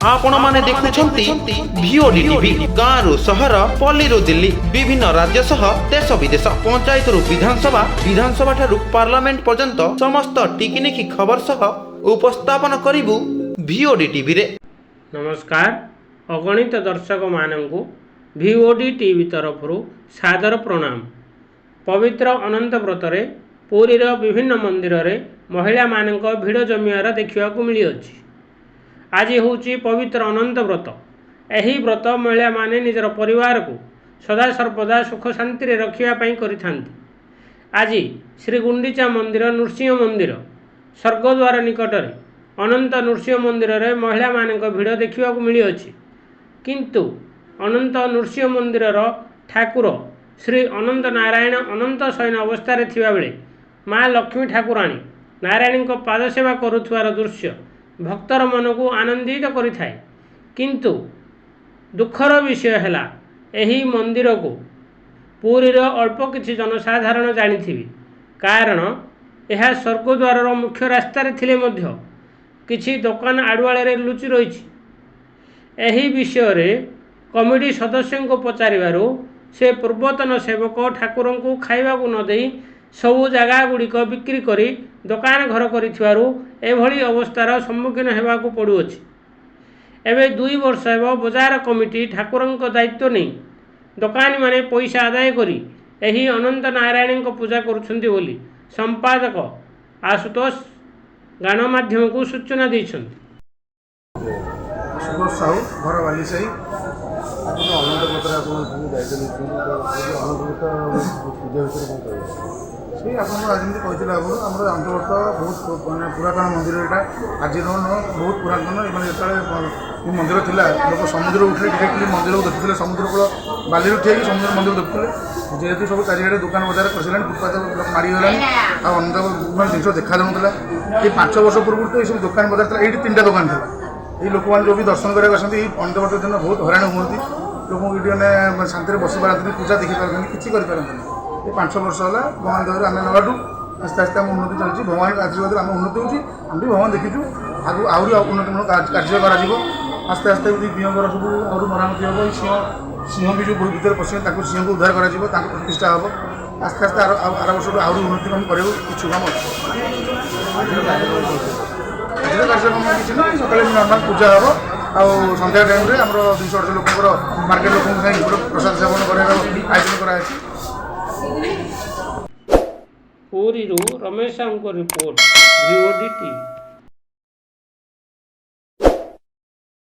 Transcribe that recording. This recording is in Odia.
ଆପଣମାନେ ଦେଖୁଛନ୍ତି ଭିଓଡି ଟିଭି। ଗାଁରୁ ସହର, ପଲ୍ଲୀରୁ ଦିଲ୍ଲୀ, ବିଭିନ୍ନ ରାଜ୍ୟ ସହ ଦେଶ ବିଦେଶ, ପଞ୍ଚାୟତରୁ ବିଧାନସଭା, ବିଧାନସଭା ଠାରୁ ପାର୍ଲାମେଣ୍ଟ ପର୍ଯ୍ୟନ୍ତ ସମସ୍ତ ଟିକିନିଖି ଖବର ସହ ଉପସ୍ଥାପନ କରିବୁ ଭିଓଡି ଟିଭିରେ। ନମସ୍କାର। ଅଗଣିତ ଦର୍ଶକମାନଙ୍କୁ ଭିଓଡି ଟିଭି ତରଫରୁ ସାଦର ପ୍ରଣାମ। ପବିତ୍ର ଅନନ୍ତ ବ୍ରତରେ ପୁରୀର ବିଭିନ୍ନ ମନ୍ଦିରରେ ମହିଳାମାନଙ୍କ ଭିଡ଼ ଜମିବାର ଦେଖିବାକୁ ମିଳିଅଛି। ଆଜି ହେଉଛି ପବିତ୍ର ଅନନ୍ତ ବ୍ରତ। ଏହି ବ୍ରତ ମହିଳାମାନେ ନିଜର ପରିବାରକୁ ସଦାସର୍ବଦା ସୁଖ ଶାନ୍ତିରେ ରଖିବା ପାଇଁ କରିଥାନ୍ତି। ଆଜି ଶ୍ରୀ ଗୁଣ୍ଡିଚା ମନ୍ଦିର, ନୃସିଂହ ମନ୍ଦିର, ସ୍ୱର୍ଗଦ୍ୱାର ନିକଟରେ ଅନନ୍ତ ନୃସିଂହ ମନ୍ଦିରରେ ମହିଳାମାନଙ୍କ ଭିଡ଼ ଦେଖିବାକୁ ମିଳିଅଛି। କିନ୍ତୁ ଅନନ୍ତ ନୃସିଂହ ମନ୍ଦିରର ଠାକୁର ଶ୍ରୀ ଅନନ୍ତ ନାରାୟଣ ଅନନ୍ତ ଶୟନ ଅବସ୍ଥାରେ ଥିବାବେଳେ ମା ଲକ୍ଷ୍ମୀ ଠାକୁରାଣୀ ନାରାୟଣଙ୍କ ପାଦ ସେବା କରୁଥିବାର ଦୃଶ୍ୟ ଭକ୍ତର ମନକୁ ଆନନ୍ଦିତ କରିଥାଏ। କିନ୍ତୁ ଦୁଃଖର ବିଷୟ ହେଲା, ଏହି ମନ୍ଦିରକୁ ପୁରୀର ଅଳ୍ପ କିଛି ଜନସାଧାରଣ ଜାଣିଥିବେ। କାରଣ ଏହା ସ୍ୱର୍ଗଦ୍ୱାରର ମୁଖ୍ୟ ରାସ୍ତାରେ ଥିଲେ ମଧ୍ୟ କିଛି ଦୋକାନ ଆଢ଼ୁଆଳରେ ଲୁଚି ରହିଛି। ଏହି ବିଷୟରେ କମିଟି ସଦସ୍ୟଙ୍କୁ ପଚାରିବାରୁ ସେ ପୂର୍ବତନ ସେବକ ଠାକୁରଙ୍କୁ ଖାଇବାକୁ ନ ଦେଇ ସବୁ ଜାଗା ଗୁଡ଼ିକ ବିକ୍ରି କରି ଦୋକାନ ଘର କରିଥିବାରୁ ଏଭଳି ଅବସ୍ଥାର ସମ୍ମୁଖୀନ ହେବାକୁ ପଡ଼ୁଅଛି। ଏବେ 2 ବର୍ଷ ହେବ ବଜାର କମିଟି ଠାକୁରଙ୍କ ଦାୟିତ୍ୱ ନେଇ ଦୋକାନୀମାନେ ପଇସା ଆଦାୟ କରି ଏହି ଅନନ୍ତ ନାରାୟଣଙ୍କ ପୂଜା କରୁଛନ୍ତି ବୋଲି ସମ୍ପାଦକ ଆଶୁତୋଷ ଗଣମାଧ୍ୟମକୁ ସୂଚନା ଦେଇଛନ୍ତି। ସୁବୋଧ ସାହୁ, ଘର ବାଲିସାହି। ଆପଣ ଅନନ୍ତ ବ୍ରତରେ ଆପଣ ଦାୟିତ୍ୱ ନେଇଛନ୍ତି ତ, ଅନନ୍ତ ବ୍ରତ ପୂଜା ବିଷୟରେ କ'ଣ କହିବେ? ସେଇ ଆପଣଙ୍କୁ ଯେମିତି କହିଥିଲେ ଆଗରୁ, ଆମର ଅନନ୍ତବ୍ରତ ବହୁତ ମାନେ ପୁରାତନ ମନ୍ଦିର। ଏଇଟା ଆଜି ନୁହଁ, ବହୁତ ପୁରାତନ। ମାନେ ଯେତେବେଳେ ଏ ମନ୍ଦିର ଥିଲା, ଲୋକ ସମୁଦ୍ର ଉଠିଲେ ଡିରେକ୍ଟଲି ମନ୍ଦିରକୁ ଦେଖୁଥିଲେ। ସମୁଦ୍ର କୂଳ ବାଲିରୁ ଠିଆଇକି ସମୁଦ୍ର ମନ୍ଦିର ଦେଖୁଥିଲେ। ଯେହେତୁ ସବୁ ଚାରିଆଡ଼େ ଦୋକାନ ବଜାର କରିସାରିଲାଣି, ଫୁଟପାଥ ମାରିଗଲାଣି, ଆଉ ଅନନ୍ତ ମାନେ ଜିନିଷ ଦେଖାଯାଉନଥିଲା। ଏଇ 5 ବର୍ଷ ପୂର୍ବରୁ ତ ଏଇସବୁ ଦୋକାନ ବଜାର ଥିଲା। ଏଇଠି ତିନିଟା ଦୋକାନ ଥିଲା। ଏଇ ଲୋକମାନେ ଯେଉଁ ବି ଦର୍ଶନ କରିବାକୁ ଆସନ୍ତି, ଏଇ ଅନନ୍ତବ୍ରତ ଦିନ ବହୁତ ହଇରାଣ ହୁଅନ୍ତି। ଲୋକଙ୍କୁ ଏଇଠି ମାନେ ଶାନ୍ତିରେ ବସିପାରନ୍ତିନି, ପୂଜା ଦେଖିପାରନ୍ତିନି, କିଛି କରିପାରନ୍ତିନି। ଏ 5 ବର୍ଷ ହେଲା ଭଗବାନ ଦୟାରୁ ଆମେ ନେବାଠୁ ଆସ୍ତେ ଆସ୍ତେ ଆମ ଉନ୍ନତି ଚାଲିଛି। ଭଗବାନଙ୍କ ଆଶୀର୍ବାଦରୁ ଆମ ଉନ୍ନତି ହେଉଛି। ଆମେ ବି ଭଗବାନ ଦେଖିଛୁ। ଆଗକୁ ଆହୁରି ଉନ୍ନତିମୂଳକ କାର୍ଯ୍ୟ କରାଯିବ। ଆସ୍ତେ ଆସ୍ତେ ଏମିତି ଦିଅଁଙ୍କର ସବୁ ଆହୁରି ମରାମତି ହେବ। ଏଇ ସିଂହ ସିଂହ ବି ଯେଉଁ ଭିତରେ ପଶିବେ, ତାକୁ ସିଂହକୁ ଉଦ୍ଧାର କରାଯିବ, ତାଙ୍କ ପ୍ରତିଷ୍ଠା ହେବ। ଆସ୍ତେ ଆସ୍ତେ ଆର ଆର ବର୍ଷଠୁ ଆହୁରି ଉନ୍ନତି କାମ କରିବାକୁ ଇଚ୍ଛୁକ ଆମେ ଅଛୁ। ଆଜିର କାର୍ଯ୍ୟକ୍ରମ କିଛି ନାହିଁ। ସକାଳେ ନର୍ମାଲ ପୂଜା ହେବ ଆଉ ସନ୍ଧ୍ୟା ଟାଇମ୍ରେ ଆମର 200 250 ଲୋକଙ୍କର, ମାର୍କେଟ ଲୋକଙ୍କ ସାଙ୍ଗେ ଗୋଟେ ପ୍ରସାଦ ସେବନ କରିବାର ଆୟୋଜନ କରାଯାଇଛି। ପୁରୀରୁ ରମେଶ ସାହୁଙ୍କ ରିପୋର୍ଟ, ଭିଓଡି ଟିଭି।